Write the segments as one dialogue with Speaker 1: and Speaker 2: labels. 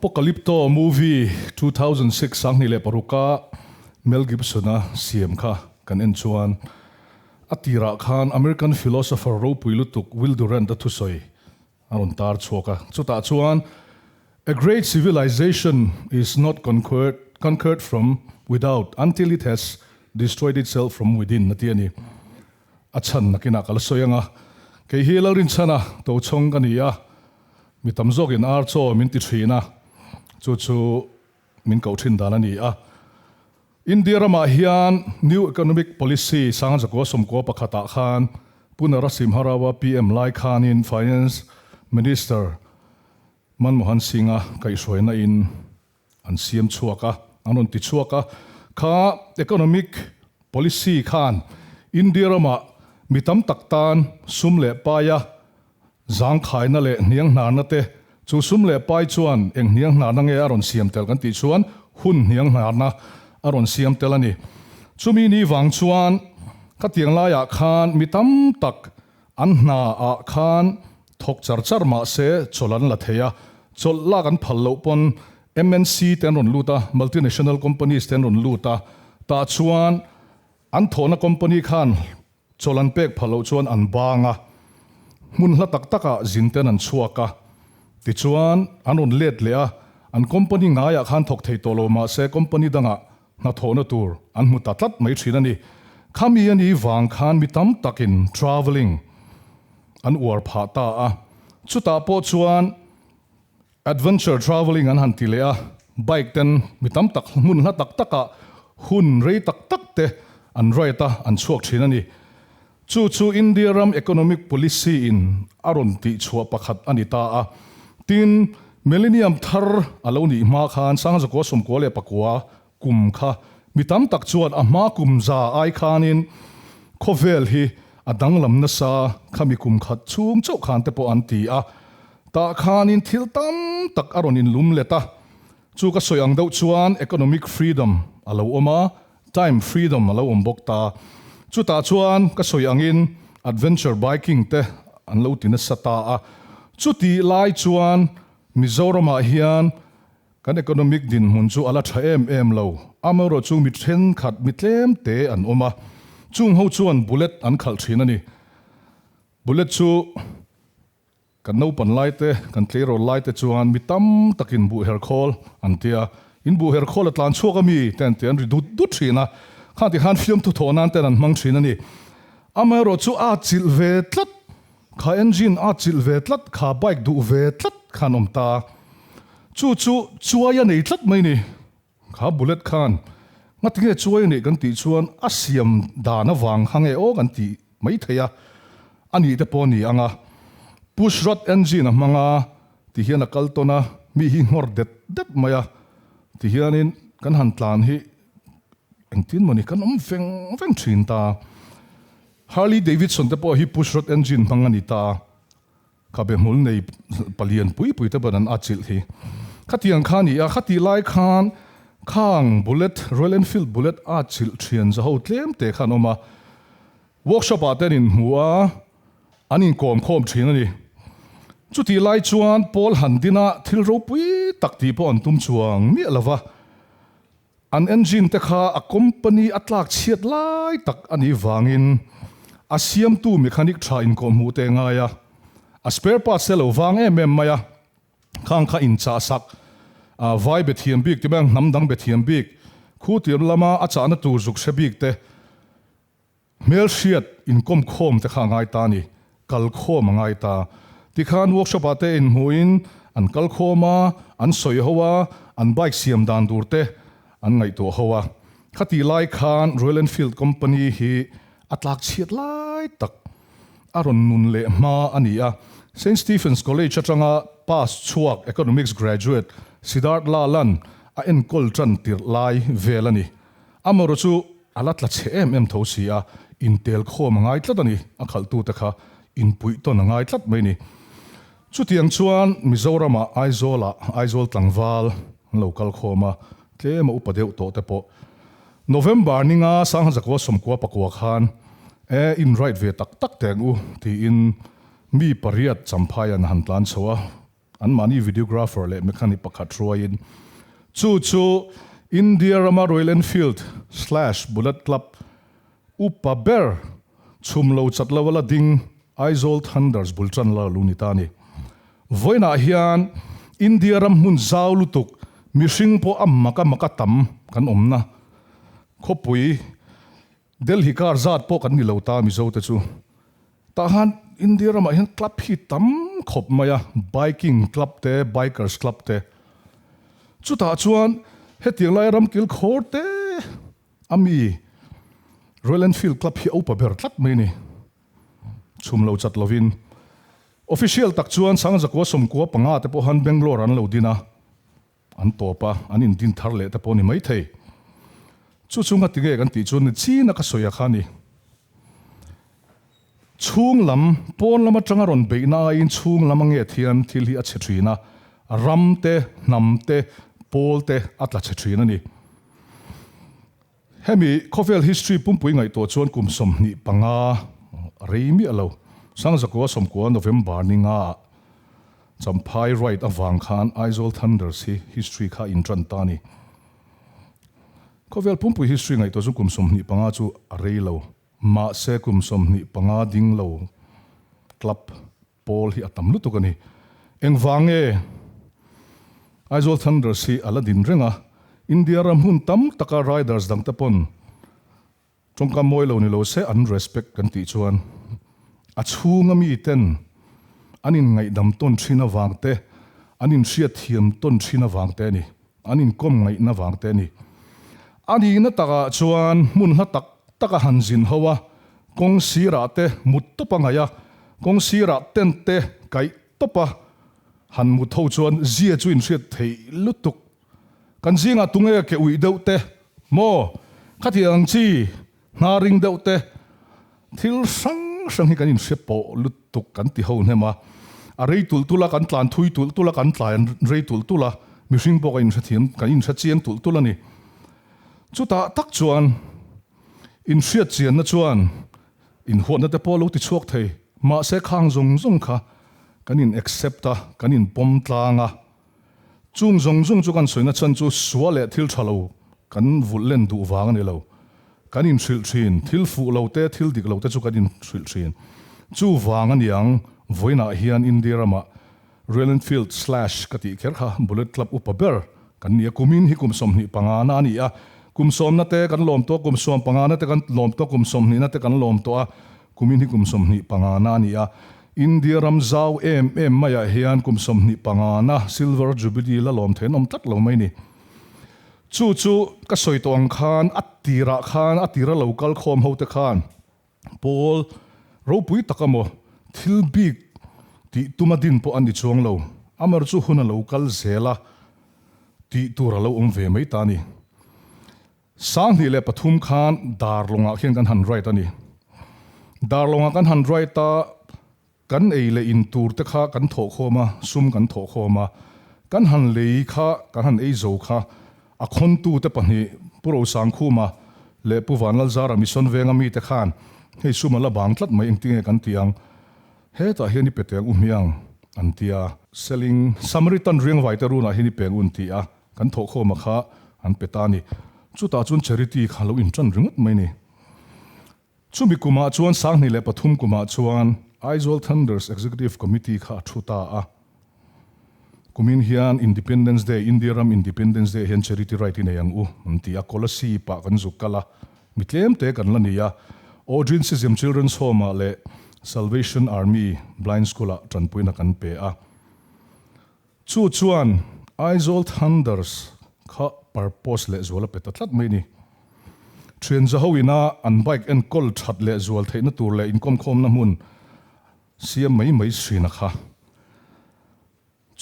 Speaker 1: Apocalypto movie 2006 2006 a Mel Gibson-a siam kha kan en chuan a tirah khan American philosopher ropui lutuk Will Durant-a thusawi a rawn tar chhuak a. Chutah chuan A great civilization is not conquered conquered from without until it has destroyed itself from within a ti a ni. A chhan nakinah ka la sawi ang a, kei hi Lalrinchhana tochhawng ka ni a, mi tam zawkin ar chaw min ti thin a, chu chu min koh thin dan a ni a. India ramah hian New Economic Policy Sangzakua sawmkua pakhatah khan Pu Narasimha Rao-a PM lai khanin Finance Minister Manmohan Singh-a kaihhruaina in an siam chhuak a, an rawn ti chhuak a. Kha Economic Policy khan India ramah mi tam tak tan sum leh paia zangkhaina leh hnianghnarna te, chu sum leh pai chuan eng hnianghnarna nge a rawn siam tel kan tih chuan hun hnianghnarna a rawn siam tel a ni. Chumi ni vang chuan khatiang laiah khan mi tam tak an hna ah khan thawk char char mah se chawlh an la thei a, chawlh lak an phal loh pawn MNC te an rawn lut a, multinational companies te an rawn lut a, tah chuan an thawhna company khan Chawlh an pek phah loh chuan an bang a, hmun hla tak takah zin ten an chhuak a. Tichuan, an rawn let leh a, an company ngaiah khan thawk thei tawh lo mahse company dangah hnathawhna tur an hmu ta tlat mai thin a ni. Khami a ni vang khan mi tam takin travelling an uar phah ta a, chutah pawh chuan Adventure travelling an han ti leh a, bike ten mi tam tak hmun hla tak takah hun rei tak tak te an ride a, an chhuak thin a ni. Chu chu India ram economic policy in a rawn tih chhuah pakhat a ni ta a. Tin, millennium thar a lo nih hma khan Sangzakua sawmkua leh pakua kum kha mi tam tak chuan a hma kum za ai khanin khawvel hi a danglam nasa khami kum khat chhung chauh khan te pawh an ti a, tah khanin thil tam tak a rawn inlum let a, chu ka sawi ang deuh chuan economic freedom a lo awm a, time freedom a lo awm bawk ta. Chutah chuan ka sawi angin adventure biking te an lo ti nasa ta a, chutih lai chuan Mizoramah hian Kan economic dinhmun chu a la tha em em lo. Amaherawh chu mi thenkhat mi tlem te an awm a, chung ho chuan bullet an khalh thin a ni. Bullet chu kan naupan lai te, kan tleirawl lai te chuan mi tam takin buh her khawl an tia. In buh her khawl a tlan chhuak a mi te an ti, an ri dut dut thin a. Khang ti khan fiamthu thawh nan ten an hmang thin a ni. Amaherawh chu a chilh ve tlat, kha engine a chilh ve tlat, kha bike duh ve tlat khan awm ta. Chu chu chuai a nei tlat mai ni. Kha bullet khan ngatinge chuai a neih kan tih chuan a siam dan avang kha nge aw kan ti mai thei a, a nih te pawh a ni ang a. Push rod engine a hmang a ti hian a kal tawn a, mi hi nghawr det det mai a ti hianin kan han tlan hi engtin mawni kan awm veng veng thin ta. Harley Davidson te pawh hi push rod engine hmang a ni ta. Khabe hmul nei palian pui pui te ban an atchilh hi. Khatiang kha ni a, khatih lai khan khang bullet, Royal Enfield bullet atchilh thian za ho tlem te kha an awm a. Workshop ah te an inhmu a, an inkawm khawm thin a ni. Chutih lai chuan Paul han dina thil ropui tak tih pawh an tum chuang miah lo va. An engine te kha a company a tlak chhiat lai tak a nih vangin a siamtu mechanic tha inkawhhmuh te ngai a, a spare parts te lo vang em em mai a, khang kha inchah sak a vai be thiam bik ti mai ang hnam dang be thiam bik khu tir lama a chahna tur zuk hre bik te Hmelhriat inkawm khawm te kha a ngai ta a ni, kal khawm a ngai ta. Tikhan workshop ah te inhmuhin an kal khawm a, an sawi ho a, an bike siam dan tur te an ngaihtuah ho a. Khatih lai khan Royal Enfield company hi a tlak chhiat lai tak a rawn nun leh hma a ni a. Saint Stephen's College atanga pass chhuak economics graduate Siddharth Lalan a enkawl tan tirh lai vel a ni. Amaherawh chu a la tla chhe em em tho si a, intel khawm a ngai tlat a ni, a khalhtute kha inpuih tawn a ngai tlat mai a ni. Chutiang chuan Mizoramah Aizawlah Aizawl tlangval an lo kal khawm a, tlem a upa deuh tawh te pawh. November ninga Sanghazakua sawmkua pakua khan e in ride ve tak tak teng u tiin mi pariat Champhai an han tlan chho a. Anmahni videographer leh mechanic pakhat hruaiin chu chu India rama Royal Enfield slash Bullet Club upa ber chhum lo chat lo a la ding Aizawl Thunders bul tan la lo ni ta a ni. Vawiinah hian India ram hmun zau lutuk mihring pawh a mak a mak a tam kan awmna khawpui Delhi kar zat pawh kan ni lo ta Mizo te chu. Tah khan India ramah hian club hi tam khawp mai a, biking club te, bikers club te. Chutah chuan hetiang laia ram kil khawr te a mi Royal Enfield club hi a upa ber tlat mai a ni. Chhum lo chat lovin official tak chuan Sangzakua sawmkua panga te pawh han Bangalore an lo din a. An tawp a, an indin thar leh te pawh a ni maithei. Chu chu ngati nge kan tih chuan ni china ka sawi a kha a ni. Chhung lam, pawn lam atanga rawn beihna aiin chhung lam a nget hian thil hi a chhe thin a, ram te, hnam te, pawl te a tla chhe thin a ni. Hemi khawvel history pumpui ngaihtuah chuan kum 25 rei miah lo, Sangzakua 90 November ni nga ah Champhai Ride avang khan Aizawl Thunders hi history kha in tan ta a ni. Khawvel pumpui history ngaihtuah chu kum 25 chu a rei lo, mahse kum 25 ding lo club pawl hi a tam lutuk a ni. Engvang nge Aizawl Thunders hi a la din reng a, India ram hmun tam taka riders dangte pawn tawngkam mawi lo ni lo se an respect kan tih chuan a chhunga miten an inngaihdam tawn thin avang te, an inhriatthiam tawn thin avang te a ni, an inkawm ngaihna avang te a ni. A nihna takah chuan hmun hla tak taka han zin ho a, kawng sirah te mut tawp a ngaih a, kawng sirah tent te kaih tawp a han mut ho chuan zia chu inhriat theih lutuk. Kan zingah tunge ke uih deuh te maw? Khatiang ang chi hna ring deuh te thil hrang hrang hi kan inhre pawh lutuk kan ti ho hnem a. A rei tulh tulh a, kan tlan thui tulh tulh a, kan tlai rei tulh tulh a, mihring pawh kan inhre thiam, kan inhre chiang tulh tulh a ni. Chutah tak chuan inhriat chianna chuan inhuatna te pawh a lo ti chhuak thei. Mahse khang zawng zawng kha kan in accept a, kan inpawm tlang a. Chung zawng zawng chu kan sawina chhan chu sual leh thil tha lo kan vulh len duh vang a ni lo. Kan inhrilh thin, thil fuh lo te, thil dik lo te chu kan inhrilh thin. Chu vang a niang, vawiinah hian India ramah Royal Enfield slash ka tih kher kha Bullet Club upa ber kan ni a, kumin hi kum 25 na a ni a, kum sawmna te kan lawm tawh a, kum 15 na te kan lawm tawh a, kum 20 na te kan lawm tawh a, Kumin hi kum 25 na a ni a, India ram zau em em maiah hian kum 25 na Silver Jubilee la lawm thei an awm tlat lo mai ni. Chu chu ka sawi tawh ang khan a tirah khan a tira lo kal khawm ho te khan pawl ropui tak amaw thil bik tih tuma din pawh a ni chuang lo. Amar chu hun a lo kal zel a tih tur a lo awm ve mai ta a ni. 2003 khan Darlawngah khian kan han write a ni. Darlawngah kan han write a, kan ei leh in tur te kha kan thawh khawm a, sum kan thawh khawm a. Kan han lei kha, kan han ei zo kha, a khawntu te pahnih, Pu Rosangkhuma leh Pu Vanlalzara Mission Venga mite khan hei sum a la bang tlat mai engtinge kan ti ang, hetah hian i pe teng u hmiang an ti a. Seling Samaritan Riangvai te runah hian i peng u an ti a. Kan thawhkhawma kha an pe ta a ni. Chutah chuan charity kha lo intan ringawt mai a ni. Chumi kumah chuan 2003 kumah chuan Aizawl Thunders Executive Committee kha a thu ta a. Kumin hian Independence Day, India ram Independence Day hian charity ride i nei ang u an ti a. Kolasib ah kan zuk kal a, mi tlem te kan la ni a. Audrin Sizim Children's Home ah leh Salvation Army Blind School ah tanpuina kan pe a. Chu chuan Aizawl Thunders kha purpose leh zual a pe ta tlat mai ni. Thian zaho ina an bike enkawl that leh zual theihna tur leh inkawmkhawmna hmun siam mai mai hrin a kha.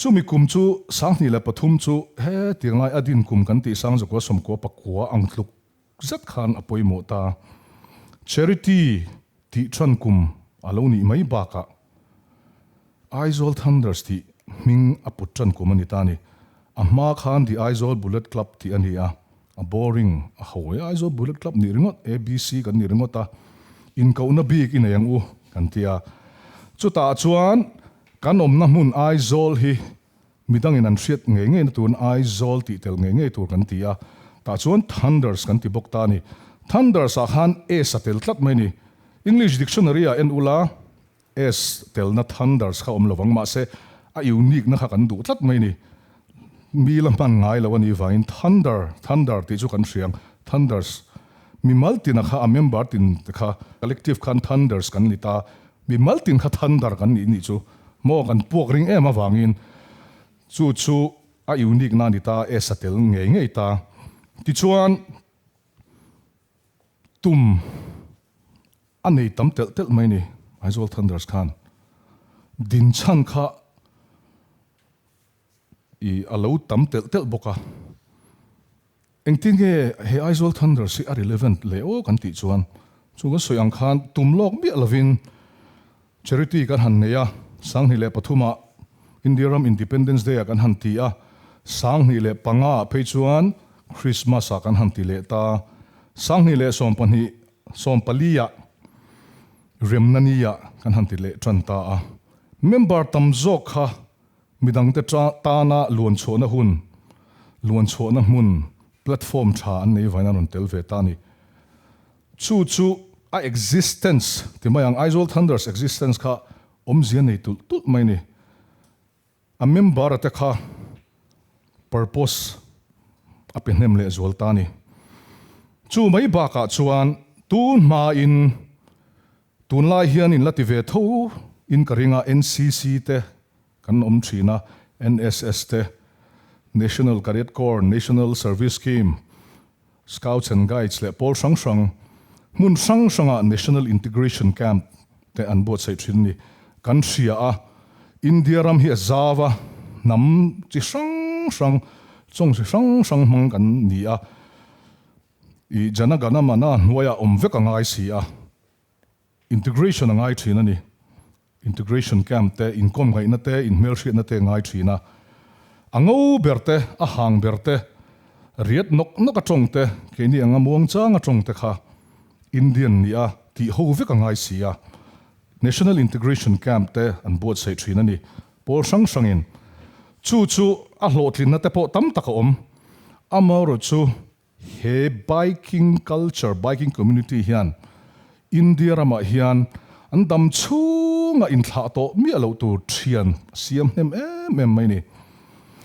Speaker 1: Chumi kum chu 2003 chu hetiang lai a din kum kan tih 1999 ang tluk zet khan a pawimawh ta. Charity tih than kum a lo nih mai bakah Aizawl Thunders tih hming a put tan kum a ni ta a ni. A hma khan The Aizawl Bullet Club tih a ni a, a boring a ho e. Aizawl Bullet Club nih ringawt, ABC kan nih ringawt a, inkohna bik i nei ang u kan ti a. Chutah chuan kan awmna hmun Aizawl hi. Midangin an hriat ngei ngeina turin Aizawl tih tel ngei ngei tur kan ti a, tah chuan Thunders kan ti bawk ta a ni. Thunders ah khan S a tel tlat mai a ni. English dictionary ah en ula S telna Thunders kha awm lovang mahse a unique na kha kan duh tlat mai a ni. Mi la hman ngai lo a nih vangin Thunder, Thunder tih chu kan hria ang, Thunders. Mimal tina kha a member tin te kha collective khan Thunders kan ni ta. Mimal tin kha Thunder kan nih nih chu maw kan puak ring em avangin chu chu a unique na a ni ta, S a tel ngei ngei ta. Tichuan tum a nei tam telh telh mai ni Aizawl Thunders khan dinchhan kha I a lo tam telh telh bawk a. Engtin nge he Aizawl Thunders hi a relevant leh aw kan tih chuan chu kan sawi ang khan tum lawk miah lovin charity kan han nei a, 2003 ah India ram Independence Day ah kan han ti a, 2005 ah phei chuan Christmas ah kan han ti leh ta, 2012 14 ah Remna ni ah kan han ti leh tan ta a. Member tam zawk kha Midangte tana luanchhuahna hun, luanchhuahna hmun, platform tha an nei vain a rawn tel ve ta a ni. Chu chu a existence ti mai ang, Aizawl Thunders existence kha awmzia nei tulh tulh mai a ni. A member-a te kha purpose a pe hnem leh zual ta a ni. Chu mai bakah chuan tun hmain Tunlai hian in la ti ve tho in ka ring a, NCC te kan awm thin a, NSS te, National Cadet Corps, National Service Scheme, Scouts and Guides leh pawl hrang hrang, hmun hrang hrangah National Integration Camp te an buatsaih thin a ni. Kan hria a, India ram hi a zau a, hnam chi hrang hrang, chawng chi hrang hrang hmang kan ni a, I Jana Gana Mana hnuaiah awm vek a ngai si a, integration a ngai thin a ni. Integration camp te, inkawm ngaihna te, inhmelhriatna te a ngai thin a. A ngo ber te, a hang ber te, riat nawk nawk a tawng te, keini anga muangchang a tawng te kha Indian nih a tih ho vek a ngai si a. National Integration Camp te an buatsaih thin a ni. Pawl hrang hrangin chu chu a hlawhtlinna te pawh tam tak a awm. Amaherawhchu He biking culture, biking community hian India ramah hian an dam chhunga inthlah tawh miah loh tur thian a siam hnem em em mai ni.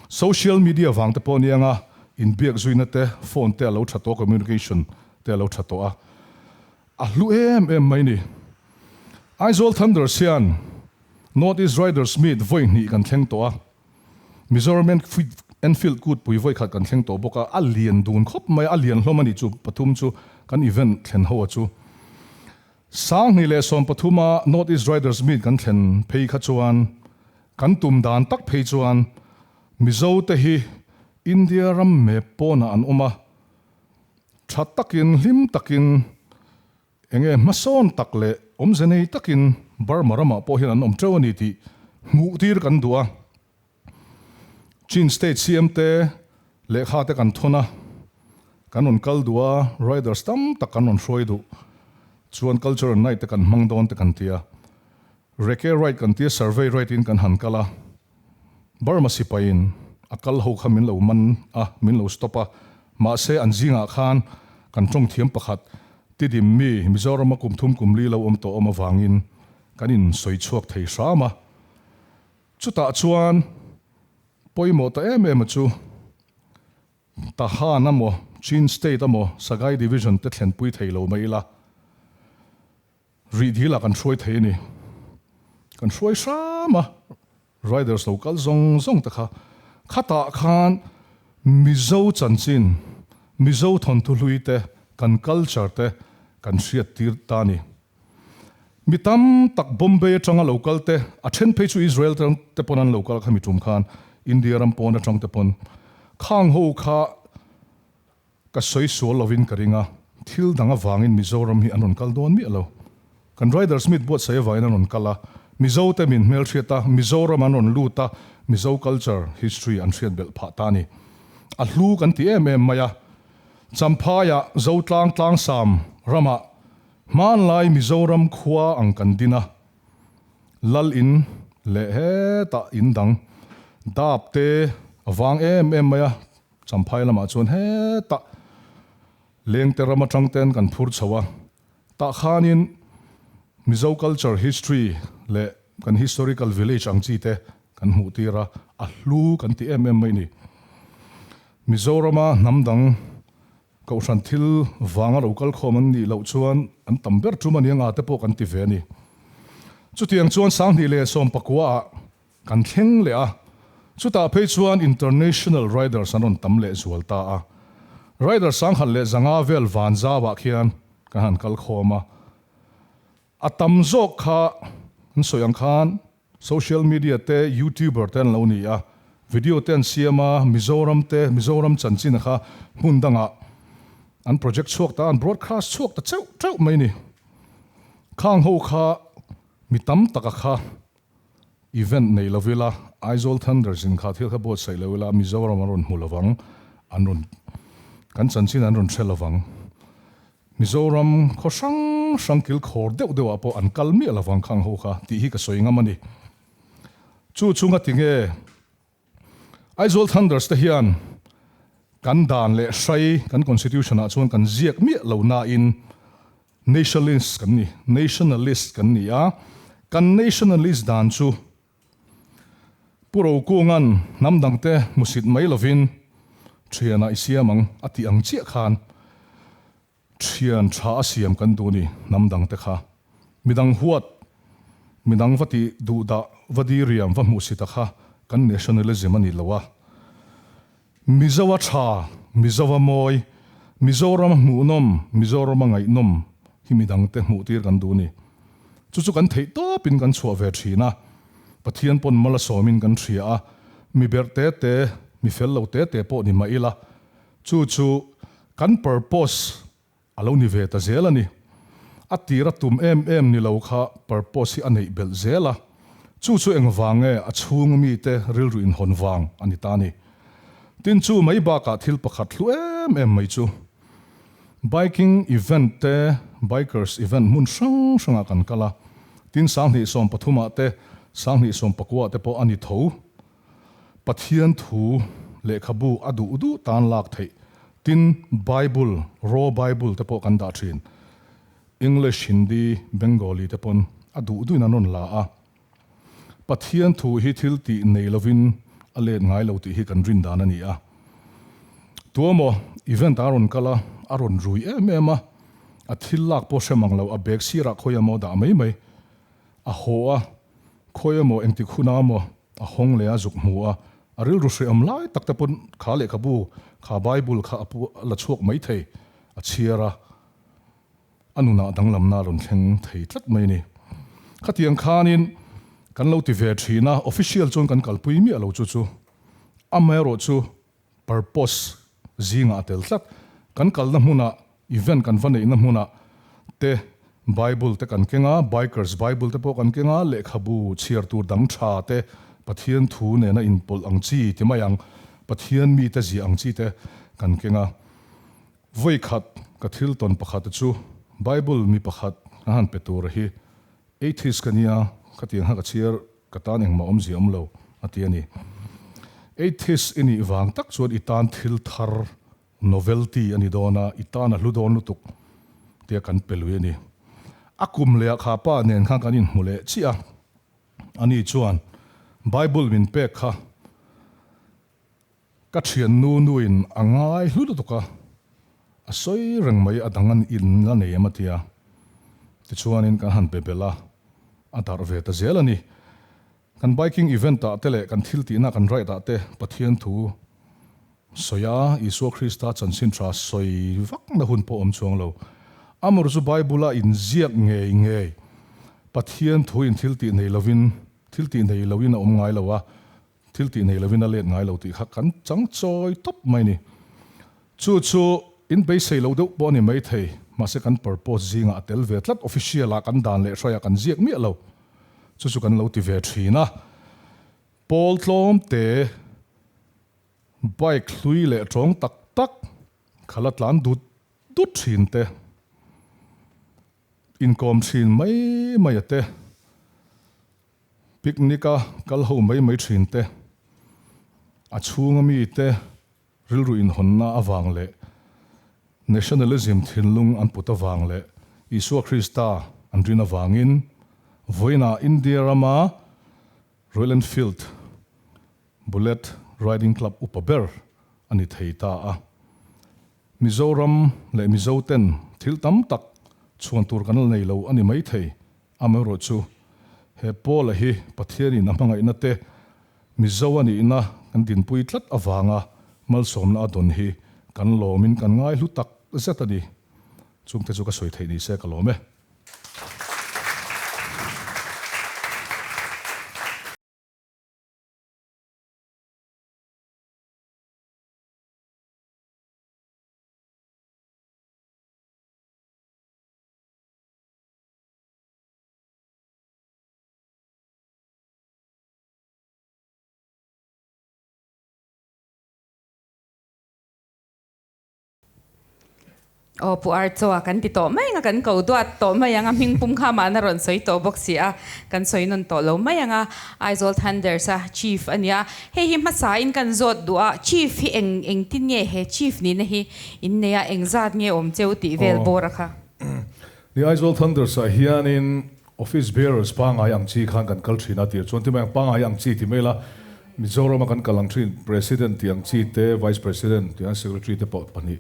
Speaker 1: Social media vang te pawh aniang a, inbiak zuina te, phone te a lo tha tawh a, communication te a lo tha tawh a, a hlu em em mai ni. Aizawl Thunders hian North East Riders Meet vawi hnih kan thleng tawh a, Mizoram Enfield kut pui vawi khat kan thleng tawh bawk a, a lian dun khawp mai a, a lian hlawm a ni chu pathum chu kan event thlen ho a chu. 2013 a North East Riders Meet kan thlen phei kha chuan kan tum dan tak phei chuan Mizo te hi India ram map pawnah an awm a, tha takin hlim takin Enge hmasawn tak leh awmze nei takin Burma ramah pawh hian an awm teuh a ni tih hmuh tir kan duh a. Chin State CM te lehkha te kan thawn a, kan rawn kal duh a, riders tam tak kan rawn hruai duh chuan Cultural Night te kan hmang dawn te kan ti a. Reke ride kan tia survey ride in kan han kal a, Burma sipaiin a kal ho kha min lo man a, min lo stop a, mahse an zingah khan kan tawng thiam pakhat Tidim mi Mizorama kum thum kum li lo awm tawh awm avangin kan in sawi chhuak thei hram a. Chutah chuan pawimawh ta em em a chu Tahan amaw, Chin State amaw, Sagaing Division te thlenpui thei lo mai ila. Rih dil ah kan hruai thei a ni. Kan hruai hram a, riders lo kal zawng zawng te kha. Khatah khan Mizo chanchin, Mizo thawnthu hlui te, kan culture te kan hriat tir ta a ni. Mi tam tak Bombay atanga lo kal te, a then phei chu Israel te pawn an lo kal kha mi tum khan, India ram pawn atang te pawn. Khang ho kha Ka sawi sual lovin ka ring a, thil dang avangin Mizoram hi an rawn kal dawn miah lo. Kan Rider Smith buatsaih avangin an rawn kal a, Mizo te min hmelhriat a, Mizoram an rawn lut a, Mizo culture, history an hriat belh phah ta a ni. A hlu kan ti em em mai a. Champhaiah Zotlang Tlangsam ramah hmanlai Mizoram khua ang kan din a, Lal in leh hetah in dang. Dap te a vang em em mai a, Champhai lamah chuan hetah Lengte ram atang ten kan phur chho a, tah khanin Mizo culture history leh kan historical village ang chi te kan hmuh tir a, a hlu kan ti em em mai ni. Mizorama hnam dang Kohhran thil vanga lo kal khawm an nih loh chuan an tam ber tum a nia nga te pawh kan ti ve a ni. Chutiang chuan 2019 ah kan thleng leh a, chutah phei chuan international riders an rawn tam leh zual ta a. Rider 1100 vel van zauah khian kan han kal khawm a. A tam zawk kha an sawi ang khan social media te youtuber te an lo ni a, video te an siam a, Mizoram te Mizoram chanchin kha hmun dangah an project chhuak ta, an broadcast chhuak ta cheuh cheuh mai ni. Khang ho kha mi tam taka kha event nei lo ila, Aizawl Thunders in kha thil kha buatsaih lo ila Mizoram an rawn hmu lovang, an rawn kan chanchin an rawn hre lovang. Mizoram khaw hrang hrang kil khawr deuh deuh ah pawh an kal miah lovang khang ho kha tih hi ka sawi ngam a ni. Chu chunga tinge Aizawl Thunders te hian kan dan leh hrai kan constitution ah chuan kan ziak miah lo nain nationalist kan ni, nationalist kan ni a, kan nationalist dan chu Pu Rokunga'n hnam dangte hmusit mai lovin thianah i siam ang a tih ang chiah khan thian tha a siam kan duh ni hnam dangte kha. Midang huat, midang va tih duhdah, va diriam, va hmuhsita kha kan nationalism a ni lo a. Mizoa tha, Mizoa mawi, Mizoram hmuhnawm, Mizorama ngaihnawm hi midangte hmuhtir kan duh ni. Chu chu kan theih tawpin kan chhuah ve thin a, Pathian pawn mal a sawmin kan hria a, mi berh te te, mi fel lo te te pawh ni mah ila, chu chu kan purpose a lo ni ve ta zel a ni. A tir a tum em em ni lo kha purpose hi a neih belh zel a, chu chu engvang nge a chhung mite rilru inhawn vang a ni ta a ni. Tin chu mai bakah thil pakhat hlu em em mai chu biking event te, bikers event hmun hrang hrangah kan kal a, tin 2013 ah te, 2019 ah te pawh a ni tho. Pathian thu lehkhabu a duh duh tan lak theih. Tin, Bible, raw Bible te pawh kan dah thin. English, Hindi, Bengali te pawn a duh duhin an rawn la a. Pathian thu hi thil tih nei lovin a let ngai lo tih hi kan rin dan a ni a. Tuemaw event ah a rawn kal a, a rawn rui em em a, a thil lak pawh hre mang lo, a bag sirah khawi emaw dah mai mai. A haw a, khawi emaw engtik hunah emaw a hawng leh a zuk hmu a, a rilru hreawm lai tak te pawn kha lehkhabu, kha Bible kha a pu a la chhuak mai thei, a chhiar a, a nunah danglamna a rawn thleng thei tlat mai a ni. Khatiang khanin kan lo ti ve thin a, official chuan kan kalpui miah lo chu chu amaherawhchu purpose zingah a tel tlat. Kan kalna hmunah, event kan va neihna hmunah te Bible te kan keng a, Bikers Bible te pawh kan keng a, lehkhabu chhiar tur dang tha te, Pathian thu nena inpawlh ang chi ti mai ang, Pathian mite ziah ang chi te kan keng a. Vawi khat ka thil tawn pakhat chu Bible mi pakhat a han pe tur hi Atheist ka nia, khatiang kha ka chhiar ka tan engmah awmzia awm lo a ti a ni. Atheist i nih vang tak chuan i tan thil thar, novelty, a ni dawn a, i tan a hlu dawn lutuk tia kan pe lui a ni. A kum lehah kha pa nen khan kan inhmu leh chiah a, ani chuan Bible min pek kha Ka thiannu nuin a ngai hlu lutuk a, a sawi reng mai a dang an in la nei em a tia. Tichuanin kan han pe belh a, a darh ve ta zel a ni. Kan biking event ah te leh kan thil tihna kan ride ah te Pathian thu sawi a, Isua Krista chanchin tha sawi vakna hun pawh awm chuang lo. Amor chu Bible a inziak ngei ngei Pathian thu in thil tih nei lovin thil tih nei loin a awm ngai lo a, Thil tih nei lovin a let ngai lo tih kha kan chang chawi tawp mai ni. Chu chu in beisei lo deuh pawh a ni maithei, mahse kan purpose zingah a tel ve tlat, official ah kan dan leh hruaiah kan ziak miah lo. Chu chu kan lo ti ve thin a. Pawl tlawm te, bike hlui leh tawng tak tak, khala tlan dut dut thin te, inkawm thin mai mai a te, Picnic a kal ho mai mai thin te. A chhunga mite rilru inhawnna avang leh nationalism thinlung an put avang leh Isua Krista an rin avangin vawiinah India rama Royal Enfield Bullet Riding Club upa ber a ni thei ta a. Mizoram leh Mizoten thil tam tak chhuan tur kan la nei lo a ni maithei. Amaherawhchu, he Paula hi Pathianin a hmangaihna te Mizo a nihna kan dinpui tlat avanga malsawmna a dawn hi kan lawmin kan ngaihlu tak zet a ni. Chungte chu ka sawi theih ni se ka lawm e.
Speaker 2: Aw Pu Archaw a kan ti tawh mai anga kan ko duat tawh mai anga hming pum kha mahna rawn sawi tawh bawk si a, kan sawi nawn tawh lo mai anga Aizawl Thunders a Chief a nia. Hei hi hmasa in kan zawt duh a, Chief hi eng engtin nge he Chief nihna hi in nei a, engzat nge awm cheu tih vel bawr a kha.
Speaker 1: Ni Aizawl Thunders ah hianin Office bearers pangai ang chi khan kan kal thin a tir chuan ti mai ang pangai ang chi ti mai ila Mizoram a kan kal ang thin President tih ang chi te Vice President tih ang Secretary te pawh pahnih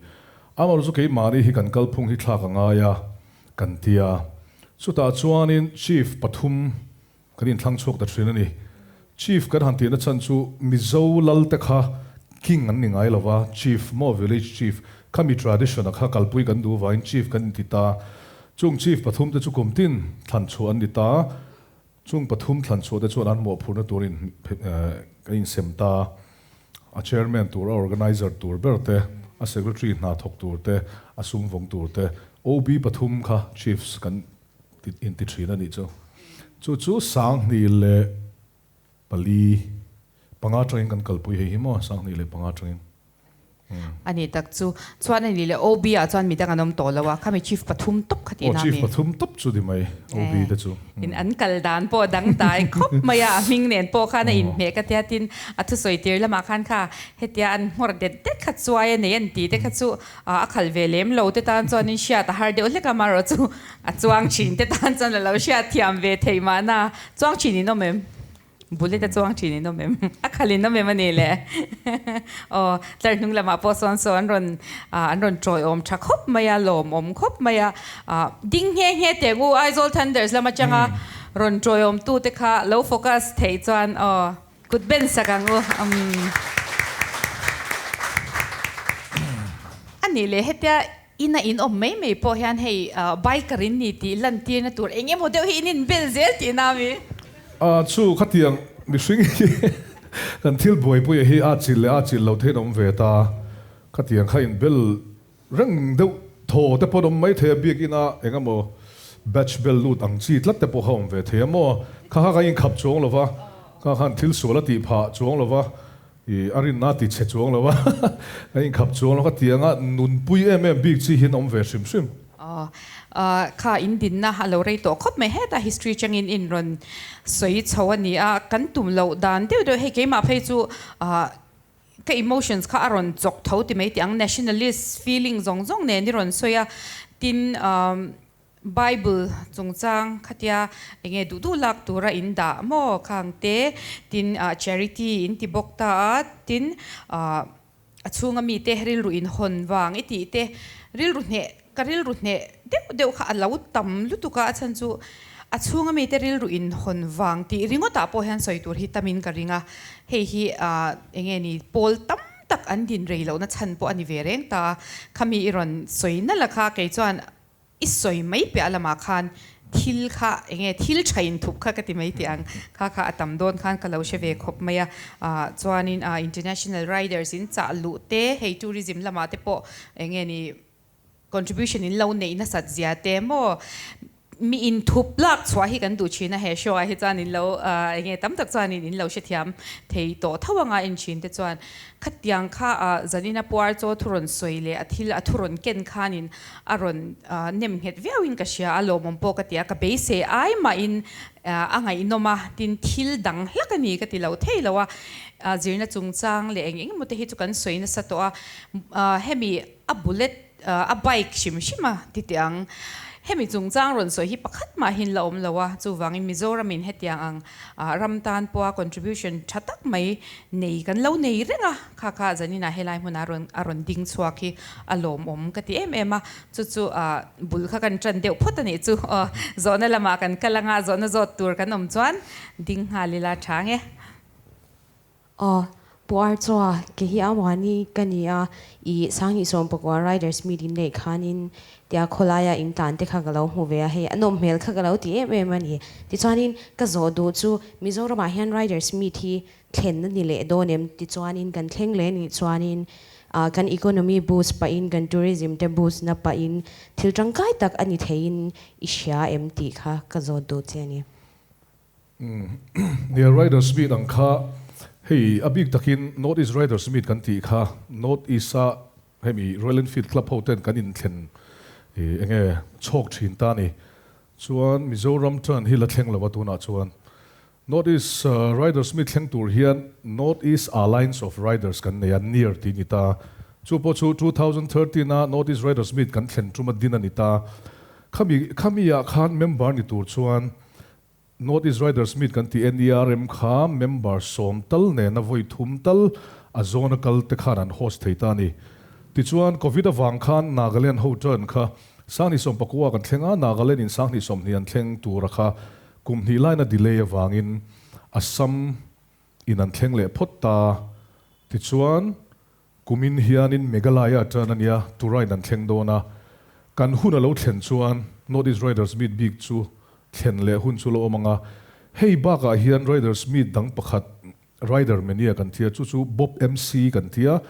Speaker 1: amaherawhchu chu keimahni hi kan kalphung hi thlak a ngai a kan ti a chutah chuanin Chief pathum kan inthlang chhuak ta thin a ni. Chief kan han tihna chhan chu Mizo lal te kha King an ni ngai lova Chief maw Village Chief khami tradition a kha kalpui kan duh vangin Chief kan inti ta. Chung Chief pathum te chu kum tin thlan chhuah an ni ta. Chung pathum thlan chhuah te chuan an mawhphurhna turin kan insem ta. A Chairman tur, a Organizer tur ber te, a Secretary hna thawk tur te, a sum vawng tur te, OB pathum kha Chiefs kan inti thin a nih chu. Chu chu 2004, atangin kan kalpui hei hi maw, 2005 atangin.
Speaker 2: A nih tak chu. Chuan a nih leh OB ah chuan midang an awm tawh lo a, khami chief pathum tawp kha tihna a mi?
Speaker 1: Aw chief pathum tawp chu ni mai, OB te chu.
Speaker 2: In an kal dan pawh dangdai khawp mai a, a hming nen pawh khan a inhmeh ka tia tin a thusawi tir lamah khan kha hetia an nghawr det det kha chuai a nei an ti te kha chu A khal ve lem lo te tan chuan in hriat a har deuh hlek a, marawh chu a chuang thin te tan chuan a lo hriat thiam ve thei mahna. Chuang thin in awm em? Bullet a chuang thin in awm em? A khal in awm em a ni le? Aw, tlar hnung lamah pawh sawn saw an rawn an rawn tawiawm tha khawp mai a, lawmawm khawp mai a. Ding nghe nghe teh ngu Aizawl Thunders lam atanga rawn tawiawm tu te kha lo focus theih chuan aw. Kut ben sak ang u. Umm. A nih leh hetia ina in awm mai mai pawh hian hei biker in ni tih lantirna tur eng emaw deuh hi in inbel zel tihna a mi?
Speaker 1: A chu khatiang mihring hi kan thil buaipuia hi a chilh leh a chilh lo thein awm ve ta. Khatiang kha inbel Reng deuh thaw te pawh an awm mai thei a, biakina eng emaw batch bel lut ang chi tlat te pawh kha awm ve thei a maw? Kha kha kan inkhap chuang lo va, kha khan thil sual a tih phah chuang lo va, ih a rinna a ti chhe chuang lo va, kan inkhap chuang lo kha tianga nunpui em em bik chi hian awm ve hrim hrim.
Speaker 2: Aw, kha in dinna a lo rei tawh khawp mai, hetah history changin in rawn sawi chho a ni a, kan tum loh dan deuh deuh hei keimah phei chu Ka emotions kha a rawn chawk tho ti mai tih ang, nationalist feeling zawng zawng nen i rawn sawi a, tin Bible chungchang khatia enge duh duh lak tura in dah maw khang te, tin charity in ti bawk ta a, tin a chhunga mite rilru in hawn vang i tih te, rilru hneh ka rilru hneh deuh deuh kha a lo tam lutuk a, a chhan chu a chhunga mite rilru in hawn vang tih ringawtah pawh hian sawi tur hi tamin ka ring a, hei hi eng nge ni pawl tam tak an din rei lohna chhan pawh a ni ve reng ta a, khami i rawn sawi nalh a kha kei chuan i sawi mai piah lamah khan thil kha eng nge thil tha inthup kha ka ti mai tih ang kha kha a tam dawn khan ka lo hre ve khawp mai a, chuanin international riders in chah luh te hei tourism lamah te pawh eng nge ni. Contribution in lo neih nasat zia te maw? Mi inthup lak chhuah hi kan duh thin a, he show ah hi chuan in lo eng nge tam tak chuanin in lo hrethiam thei tawh tho anga en thin te chuan khatiang kha zanina puar chaw thu rawn sawi leh a thil a thu rawn ken khanin a rawn nem nghet viauin ka hria a, lawmawm pawh ka ti a, ka beisei ai mahin a ngaihnawm a, tin thil dang hlak a ni ka ti lo thei lo a, zirna chungchang leh eng eng emaw te hi chu kan sawi nasa tawh a, hemi a bullet A bike hrim hrim a ti teh ang. Hemi chungchang rawn sawi hi pakhat mah hian la awm lo a, chuvangin Mizoramin hetiang ang ram tan pawha contribution tha tak mai nei kan lo nei reng a, kha kha zaninah helai hmunah rawn a rawn ding chhuak hi a lawmawm ka ti em em a, chu chu bul kha kan tan deuh phawt a nih chu aw, zawhna lamah kan kal anga zawhna zawt tur kan awm chuan ding nghal ila tha nge.
Speaker 3: Aw, Pu Archua, ke hi Amuani ka ni a, i 2019 Riders Meet in neih khanin tia khawlaia in tlan te kha ka lo hmu ve a, hei a nawm hmel kha ka lo ti em em a ni. Tichuanin ka zawh duh chu Mizoramah hian Riders Meet hi thlen a ni leh dawn em? Tichuanin kan thleng leh nih chuanin kan economy boost pahin kan tourism te boost na pahin thil tangkai tak a ni theiin i hria em tih kha ka zawt duh che a ni.
Speaker 1: Nia Riders Meet ang kha hei a bik takin North East Riders Meet kan tih kha North East a hemi Royal Enfield Club ho ten kan inthlen enge chhawk thin ta ni. Chuan Mizoram turn hi la thleng lo a tunah chuan North East Riders Meet thleng tur hian North East Alliance of Riders kan nei a, NEAR tih ni ta. Chu pawh chu 2013 a North East Riders Meet kan thlen tuma din a ni ta. Khami khami ah khan member ni tur chuan North East Riders Meet kan tih NERM kha member sawm tal nena vawi thum tal a zawna kal te khan an host thei ta a ni. Tichuan Covid avang khan Nagaland ho turn kha 2019 kan thleng a, Nagaland in 2020 an thleng tura kha kum hnih laina delay avangin Assam in an thleng leh phawt ta. Tichuan Kumin hianin Meghalaya turn a nia, Turain an thleng dawn a, kan hun a lo thlen chuan North East Riders Meet bik chu thlen leh hun chu lo awm ang a, hei bakah hian Riders Meet dang pakhat Rider Mania kan tia, chu chu Bob MC kan tia,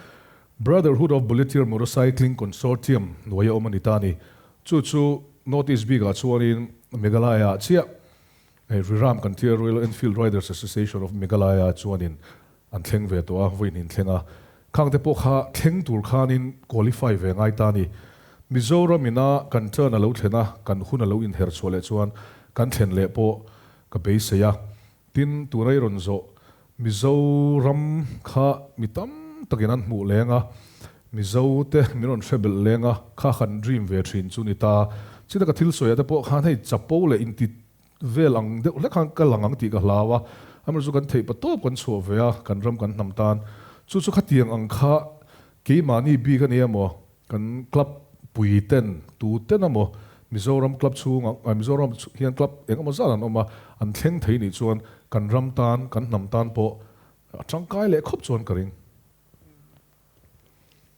Speaker 1: Brotherhood of Bulleteer Motorcycling Consortium hnuaia awm a ni ta a ni. Chu chu North East bikah chuanin Meghalaya-ah chiah hei Riram kan tia, Royal Enfield Riders Association of Meghalaya chuanin An thleng ve tawh a, vawiin in thleng a. Khang te pawh kha thleng tur khanin qualify ve ngai ta a ni. Mizoram ina kan turn a lo thlen a, kan hun a lo inher chhuah leh chuan kan thlen leh pawh ka beisei a. Tin, tuna i rawn zawh Mizoram kha mi tam takin an hmuh leng a, Mizo te min rawn hre belh leng a, kha kan dream ve thin chu ni ta. Chita ka thil sawi ah te pawh khan hei chapo leh inti Vel ang deuh hlek khan ka lang ang tih ka hlau a, amaherawhchu kan theih pa tawp kan chhuah ve a, kan ram kan hnam tan. Chu chu khatiang ang kha keimahni bik a ni emaw, kan club pui ten, tu ten emaw, Mizoram club chhungah, Mizoram hian club eng emaw zat an awm a, an thleng thei nih chuan kan ram tan, kan hnam tan pawh a tangkai leh khawp chuan ka ring.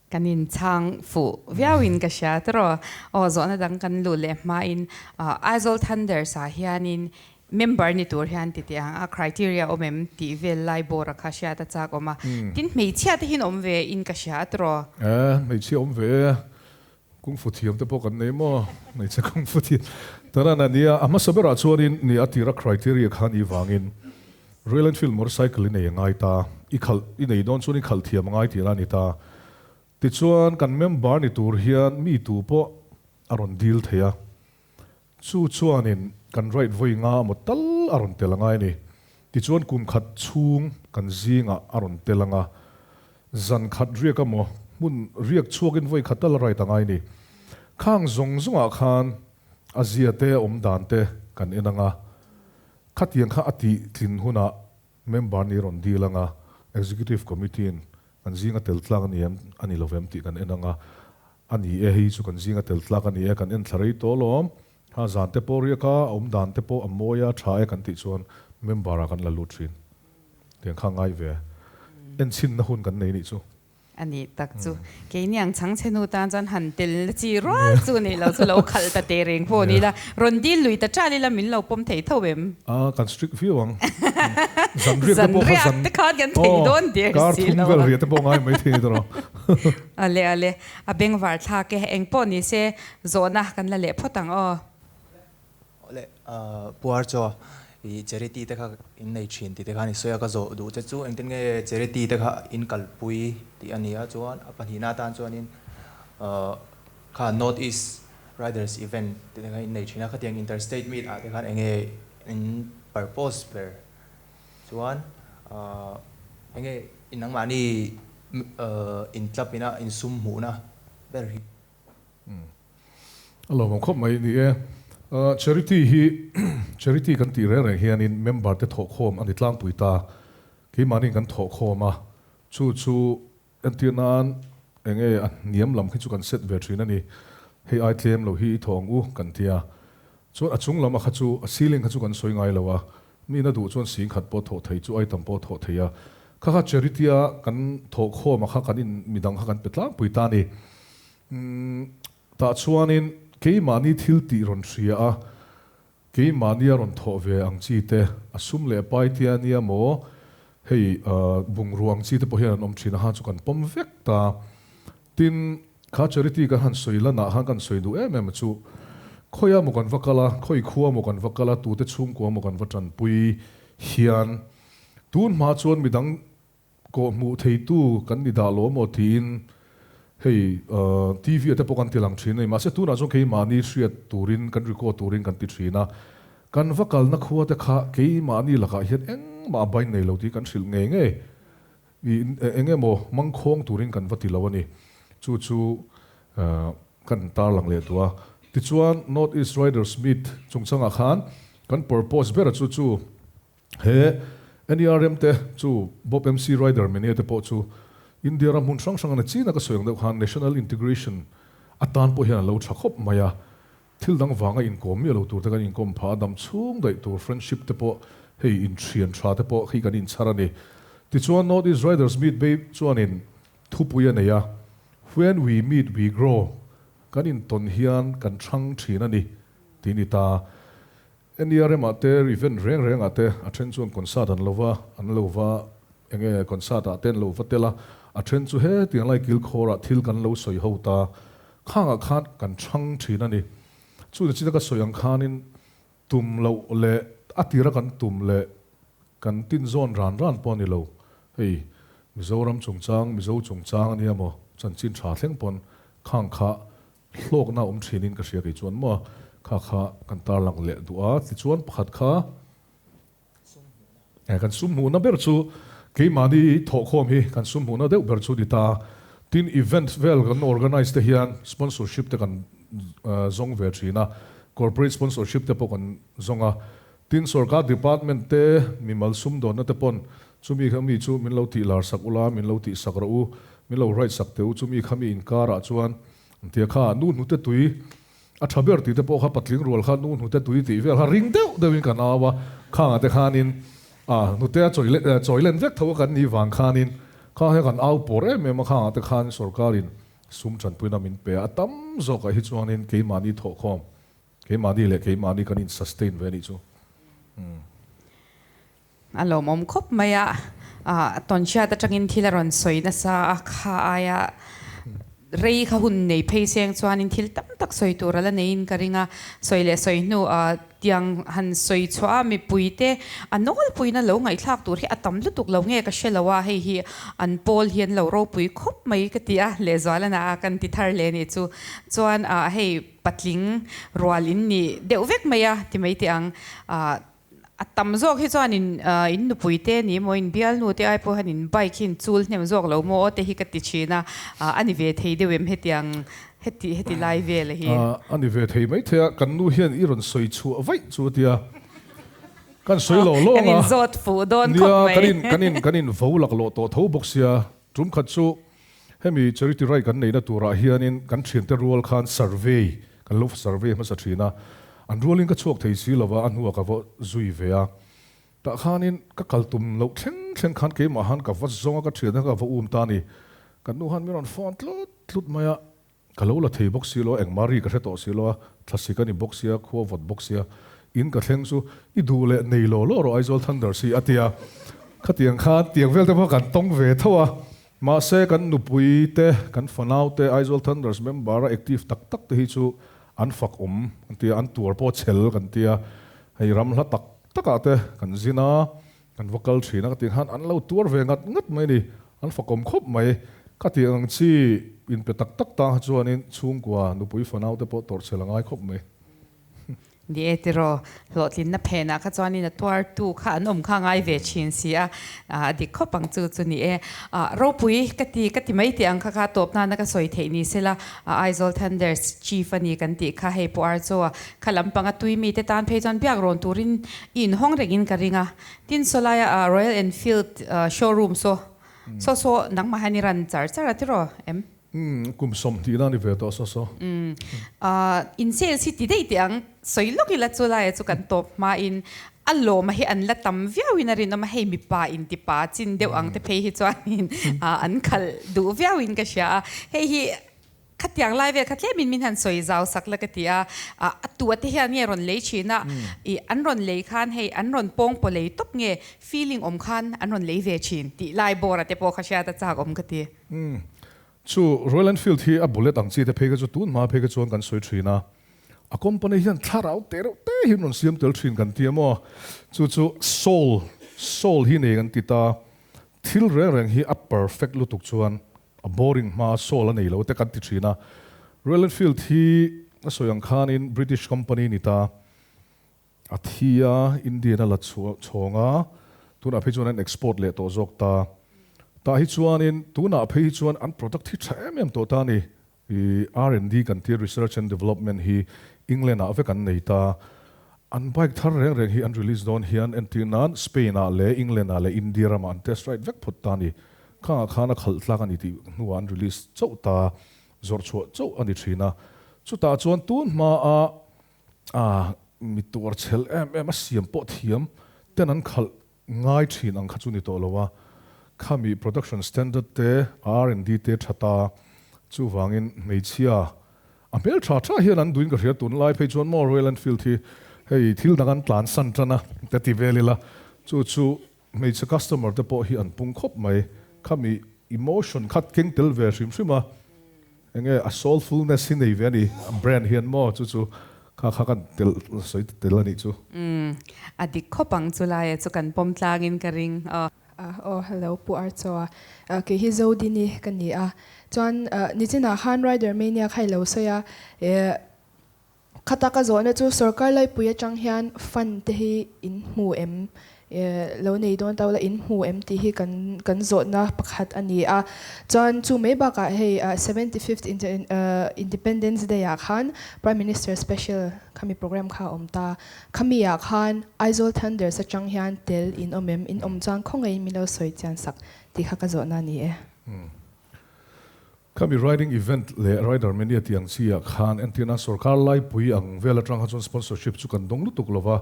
Speaker 2: Kan inchhang fuh viauin ka hria tawh. Aw zawhna dang kan luh leh hmain Aizawl Thunders ah hianin member ni tur hian ti teh ang a criteria awm em tih vel lai bawr a kha hriat a chak awm a. Tin hmeichhia te hian awm ve in ka hria a tawh.
Speaker 1: E hmeichhia awm ve e. Kung fu thiam te pawh kan nei maw? Hmeichhe kung fu thiam. Taran a nia, a hmasa berah chuanin ni a tira criteria kha ni vangin Royal Enfield motorcycle i nei a ngai ta, i khalh i nei dawn chuan i khalh thiam a ngai tihna a ni ta. Tichuan kan member ni tur hian mi tu pawh a rawn deal thei a, chu chuanin kan right vawi nga emaw tal a rawn tel a ngai a ni. Tichuan kum khat chhung kan zingah a rawn tel ang a, Zan khat riak a maw? Hmun riak chhuakin vawi khat tal a right a ngai ni. Khang zawng zawngah khan a zia te, a awm dan te kan en ang a. Khatiang kha a tih tlin hunah member nih rawn dil ang a, Executive Committee in kan zinga tel tlak a ni em, a ni lo vem tih kan en ang a. A ni e, hei chu kan zinga tel tlak a ni e, kan en thla rei tawh alawm. Ha zan te pawh riak a, a awm dan te pawh a mawi a, tha e kan tih chuan member ah kan la lut thin. Tiang kha ngai ve. Enchhinna hun kan nei nih chu.
Speaker 2: A nih tak chu. Keini ang chhangchhe nu tan chuan han tel na chi rual chu nih lo chu lo khalh ta teh reng pawh ni la. Rawn dil lui ta ṭal ila min lo pawm thei tho em?
Speaker 1: A, kan strict viau ang. Zan riak te pawh kha zan.
Speaker 2: Zan riak te khan kan thei dawn der
Speaker 1: si lo. Kar thum vel riah te pawh ngai mai thei ni tawh rawh.
Speaker 2: Ale ale, a bengvar thlak e. Eng pawh ni se zawhna kan la leh phawt ang aw.
Speaker 4: Awle, Pu Archaw, i charity te kha in nei thin tih te khan i sawi a, ka zawh duh che chu engtin nge charity te kha in kalpui tih a ni a, chuan a pahnihna atan chuanin kha North East Riders event tih te kha in nei thin a, khatiang inter state meet ah te khan enge in purpose ber chuan enge nangmahni in club ina in sum hmuhna ber hi.
Speaker 1: A lawmawm khawp mai ni e. Charity hi charity kan tih reng reng hianin member te thawhkhawm a ni tlangpui ta. Keimahniin kan thawhkhawm a, chu chu entir nan enge a hniam lam khi chu kan set ve thin a ni. Hei ai tlem lo hi i thawh ang u kan ti a. Chuan a chung lam a kha chu a ceiling kha chu kan sawi ngai lo a, mi na duh chuan sing khat pawh thawh thei chu ai tam pawh thawh thei a. Kha kha charity a kan thawhkhawm a kha kan in midang kha kan pe tlangpui ta a ni. Umm, tah chuanin keimahni thil tih rawn hria a, keimahni a rawn thawh ve ang chi te, a sum leh pai te a nia maw, hei bungrua ang chi te pawh hian an awm thin a, han chu kan pawm vek ta. Tin, kha charity kan han sawi lanah khan kan sawi duh em em a chu, khawiah maw kan va kal a, khawi khua maw kan va kal a, tute chhungkua maw kan va tanpui hian tun hma chuan midang Kawh hmuh theitu kan ni dah lo maw tiin hei TV ah te pawh kan ti lang thin a ni. Mahse tunah chuan keimahni hriat turin kan record turin kan ti thin a. Kan va kalna khua te kha keimahni lakah hian engmah a bain nei lo tih kan hrilh ngei ngei. I eng emaw mangkhawng turin kan va ti lo a ni. Chu chu kan tarlang leh duh a. Tichuan North East Riders Meet chungchangah khan kan purpose ber a chu chu He NERM te chu Bob MC Ryder Mene te pawh chu India ram hmun hrang hrang a ni chin a ka sawi ang deuh khan National Integration atan pawh hian a lo tha khawp mai a, thil dang vanga inkawm miah lo tur te kan inkawm phah a, dam chhung daih tur friendship te pawh hei inthian tha te pawh khi kan inchhar a ni. Tichuan North East Riders Meet Bay chuanin thupui a nei a, When we meet we grow, kan intawn hian kan thang thin a ni tih ni ta. NERM ah te event reng reng ah te a then chuan concert an lo va an lo va enge concert ah te an lo va tel a, a then chu hetiang lai kilkhawr ah thil kan lo sawi ho ta khang ah khan kan chhang thin a ni. Chuna china ka sawi ang khanin tum loh leh a tira kan tum leh kan tin zawn ran ran pawh a ni lo. Hei Mizoram chungchang Mizo chungchang a nia maw chanchin tha thleng pawn khang kha Hlawkna awm thinin ka hria kei chuan maw kha kha kan tarlang leh duh a, tichuan pakhat kha kan sum hmuhna ber chu keimahni thawhkhawm hi kan sum hmuhna deuh ber chu ni ta. Tin event vel kan organise te hian sponsorship te kan zawng ve thin a, corporate sponsorship te pawh kan zawng a, tin sorkar department te mimal sumdawnna te pawn chumi kha mi chu min lo tih lar sak ula, min lo tih sak rawh u, min lo write sak teh u, chumi kha mi inkarah chuan Tia kha nu hnute tui a tha ber tih te pawh kha patling rual kha nu hnute tui tih vel kha ring deuh deuhin kan au a, khangah te khanin a hnute a chawi chawi len vek tho a kan nih vang khanin kha hian kan au pawr em em a, khangah te khan sorkarin sum tanpuina min pe a, a tam zawkah hi chuanin keimahni thawhkhawm, keimahni leh keimahni kan in sustain ve a nih chu.
Speaker 2: A lawmawm khawp mai a, tawnhriat atangin thil a rawn sawi nasa a, kha aia rei kha hun nei phei seng chuanin thil tam tak sawi tur a la neiin ka ring a, sawi leh sawi hnu tiang han sawi chhuah a mipuite a nawlpuina lo ngaihthlak tur hi a tam lutuk lo nge ka hre lo a, hei hi an pawl hi an lo ropui khawp mai ka ti a, lehzualana a kan ti thar leh nih chu chuan hei patling rual in ni deuh vek mai a ti mai teh ang. A tam zawk hi chuan in in nupui te ni emaw in bialnu te ai pawh hian in bike hi in chul hnem zawk lo maw aw te hi ka ti thin a, a ni ve thei deuh em hetiang heti heti lai vel hi.
Speaker 1: A ni ve thei mai thei a, kan nu hian i rawn sawi chhuah vaih chu a tia, kan sawi lo lawng a,
Speaker 2: Kan in zawt fuh dawn khawp mai.
Speaker 1: Nia, kan in kan in kan in vo laklawh tawh tho bawk sia, tum khat chu hemi charity ride kan neihna turah hianin kan thiante rual khan survey Kan lo survey hmasa thin a, an rualin ka chhuak thei si lova, a hnuah ka va zui ve a. Tah khanin ka kal tum loh thleng thleng khan keimah han ka va zawng a, ka thian kha ka va um ta a ni. Kan nu khan min rawn phone tlut tlut mai a, ka lo la thei bawk si lo a, engmah ri ka hre tawh si lo a, thlasik a ni bawk sia, khua vawt bawk sia, in ka thleng chu i duh leh nei law law rawh Aizawl Thunder si a ti a. Khatiang khan tiang vel te pawh kan tawng ve tho a. Mahse, kan nupui te, kan fanau te, Aizawl Thunders member a active tak tak te hi chu an fak awm kan tia, an tuar pawh chhel kan tia, hei ram hla tak takah te kan zin a, kan va kal thin a ka tih khan an lo tuar ve ngat ngat mai a ni, an fakawm khawp mai. Ka tih ang chi inpe tak tak tang kha chuanin chhungkua nupui fanau te pawh tawrhchhel a ngai khawp mai.
Speaker 2: Ni e tiraw, hlawhtlinna phenah kha chuanin a tuartu kha an awm kha ngai ve thin si a, a dik khawp ang chu chu ni e. Ropui ka ti ka ti mai tih ang kha kha tawp nana ka sawi theih ni sela, Aizawl Thunders Chief a ni kan tih kha hei pawh Archaw-a kha lampanga tui mite tan phei chuan biak rawn turin i inhawng rengin ka ring a. Tin sawlaia Royal Enfield showroom saw saw saw nangmah hian i ran char char a tiraw em?
Speaker 1: Umm, kum 20 na ni ve tawh saw saw.
Speaker 2: Umm, ah, in sales hi ti daih teh ang, sawi lawk ila chu laia chu kan tawp hmain a lawma hi an la tam viauin a rinawm a, hei mipa intipa chin deuh ang te phei hi chuanin an khalh duh viauin ka hria a, hei hi khatiang lai vel kha tlemin min han sawi zau sak la ka ti a, a tu a te hian nge rawn lei thin a, ih an rawn lei khan hei an rawn pawng paw lei tawp nge feeling awm khan an rawn lei ve thin tih lai bawr a te pawh kha hriat a chak awm ka ti.
Speaker 1: Umm. Chu Royal Enfield hi a bullet ang chi te phei kha chu tun hma phei kha chuan kan sawi thin a, a company hian thlarau te reuh te hi an rawn siam tel thin kan ti a maw? Chu chu soul, soul hi nei kan ti ta, thil reng reng hi a perfect lutuk chuan a boring hma soul a nei lo te kan ti thin a. Royal Enfield hi a sawi ang khanin British company ni ta, A thi a, Indian a la chhawng a, tunah phei chuan an export leh tawh zawk ta. Tah hi chuanin tunah phei hi chuan an product hi tha em em tawh ta a ni. I R and D kan tia Research and Development hi England ah vek an nei ta. An bike thar reng reng hi an release dawn hian entir nan Spain ah leh England ah leh India ramah an test ride vek phawt ta a ni. Khangah khan a khalh tlak a ni tih hnuah an release chauh ta, zawrh chhuah chauh a ni thin a. Chutah chuan tun hmaa A mi tuar chhel em em a siam pawh thiam ten an khalh ngai thin ang kha chu ni tawh lo a, khami production standard te R and D te tha ta, chuvangin hmeichhia a hmel tha tha hian an duin ka hria tunlai phei chuan maw Royal Enfield hi hei thil dang an tlan san tan a ka ti vel ila chu chu hmeichhe customer te pawh hi an pung khawp mai, khami emotion khat keng tel ve hrim hrim a. Enge a soulfulness hi nei ve a ni, a brand hian maw chu chu kha kha kan tel sawi tel a nih chu.
Speaker 2: Umm a dik khawp ang chu lai a chu kan pawm tlangin ka ring aw.
Speaker 5: Aw hello Pu Archaw a kei hi Zodini ka ni a chuan nichinah khan Rider Mania kha i lo sawi a Khata ka zawhna chu sorkar laipui atang hian fund te hi in hmu em? Lo nei dawn tau la in hmu em tih hi kan kan zawhna pakhat a ni a. Chuan chu mai bakah hei 75th Independence Day ah khan Prime Minister Special khami program kha a awm ta. Khami ah khan Aizawl Thunders atang hian tel in awm em? In awm chuan khawngaihin min lo sawi chian sak tih kha ka zawhna a ni e.
Speaker 1: Khami riding event leh rider mania tih ang chi ah khan entirna sorkar laipui ang vel atang kha chuan sponsorship chu kan dawng lutuk lo va,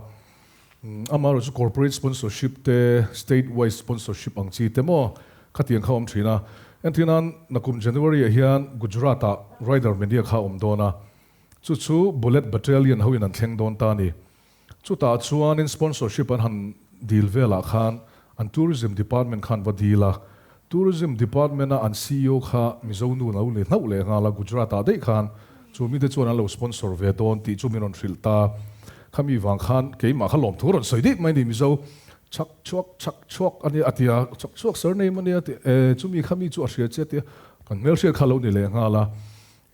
Speaker 1: amaherawh chu corporate sponsorship te, state wise sponsorship ang chi te maw khatiang kha awm thin a. Entirnan nakum January ah hian Gujarat ah rider mania kha a awm dawn a, chu chu Bullet Battalion ho in an thleng dawn ta a ni. Chutah chuanin sponsorship an han dil velah khan an Tourism Department khan va dil a, Tourism Department a an ceo kha Mizo nu lo ni hlauh leh nghal a, Gujarat ah daih khan chu mite chuan an lo sponsor ve dawn tih chu min rawn hrilh ta. Khami vang khan keimah kha lawmthu rawn sawi daih mai ni Mizo chhak chhuak chhak chhuak a nia a ti a, chhak chhuak surname a nia a ti e, chumi khami chu a hria che a ti a, kan hmelhriat kha lo ni leh nghal a.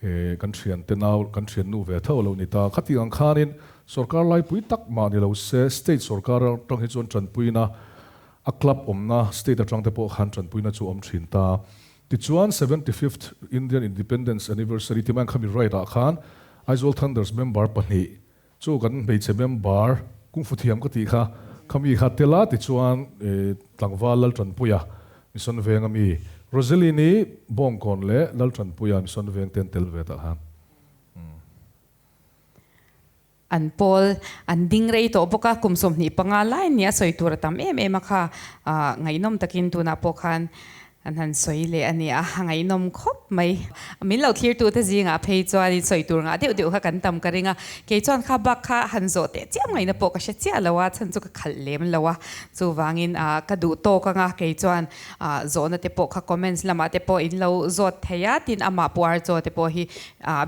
Speaker 1: He kan thiante nau, kan thiannu ve tho a lo ni ta. Khati ang khanin sorkar laipui tak mah ni lo se, state sorkar atang hi chuan tanpuina, a club awmna state atang te pawh khan tanpuina chu awm thin ta. Tichuan 75th Indian Independence Anniversary ti mai ang khami right ah khan Aizawl Thunders member pahnih chu kan hmeichhe member kungfu thiam ka tih kha, khami kha tel a, tichuan tlangval Laltanpuia Mission Veng ami Roselyn-i Bawngkawn leh Laltanpuia Mission Veng te an tel ve tah khan.
Speaker 2: An pawl an ding rei tawh bawk a, kum 25 lai nia sawi tur a tam em em a kha, ngaihnawm takin tunah pawh khan An han sawi leh a nia, a ngaihnawm khawp mai. Min lo thlirtute zingah phei chuanin sawi tur ngah deuh deuh kha kan tam ka ring a, kei chuan kha bak kha han zawh teh chiam ngaihna pawh ka hre chiah lo a, chhan chu ka khalh lem lo a, chuvangin ka duh tawk anga kei chuan zawhna te pawh kha comments lamah te pawh in lo zawt thei a, tin amah puar chaw te pawh hi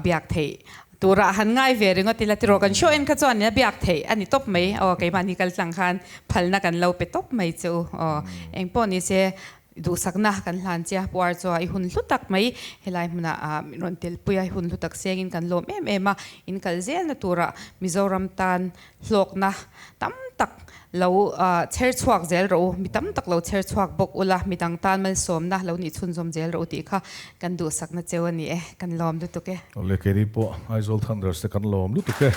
Speaker 2: biak theih. Turah han ngai ve ringawt ila tiraw kan show en kha chuan nia biak theih a ni tawp mai aw keimahni kal tlang khan phalna kan lo pe tawp mai che u aw engpawh ni se duhsakna kan hlan che a puar chu a i hun hlu tak mai helai hmunah ah min rawn telpui a i hun hlu tak sengin kan lawm em em a in kal zelna turah Mizoram tan hlawkna tam tak lo chher chhuak zel rawh u, mi tam tak lo chher chhuak bawk ula, mi dang tan malsawmna lo nih chhunzawm zel rawh u tih kha kan duhsakna cheu a ni e, kan lawm lutuk e.
Speaker 1: Awle keini pawh Aizawl Thunders te kan lawm lutuk e.